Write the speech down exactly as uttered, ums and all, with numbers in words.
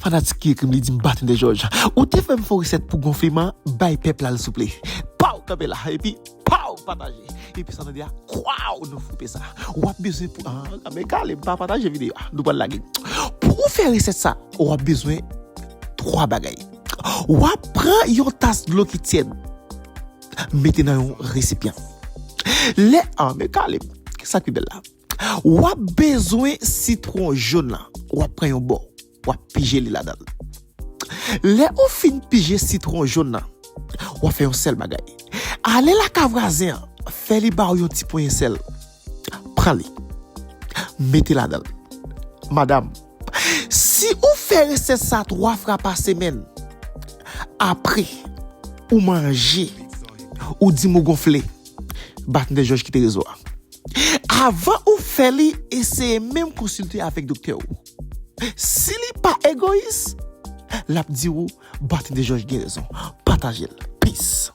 Fanatik ki ekri m, li di m, Batende Jòj, ou te fè m fè yon resèt pou gonfleman, bay pèp la l souple. Paw, kanpe la, epi paw, pataje. Epi sa tande a, kwaw, nou foupe sa. W ap bezwen pou, ah, kanpe kale, m pa pataje videyo a, nou pral lage. Pou ou fè resèt sa, w ap bezwen twa bagay. W ap pran yon tas dlo ki tyèd, mete nan yon resipyan. Lè, ah, men kale, sa ki bèl la. W ap bezwen sitwon jòn lan. W ap pran yon bò. W ap pije li ladan l. Lè ou fin pije sitwon jòn lan, w ap fè yon sèl bagay. Ale lakay vwazen an, fè li ba w yon ti ponyen sèl. Pran li. Mete ladan l. Madanm, si ou fè resèt sa twa fwa pa semèn, apre ou manje, ou di m ou gonfle, Batende Jòj kite rezo a. Avan ou fè li, eseye menm konsilte avèk doktè w. Si li pa egoyis, l ap di w, Batende Jòj gen rezon. Pataje l. Peace.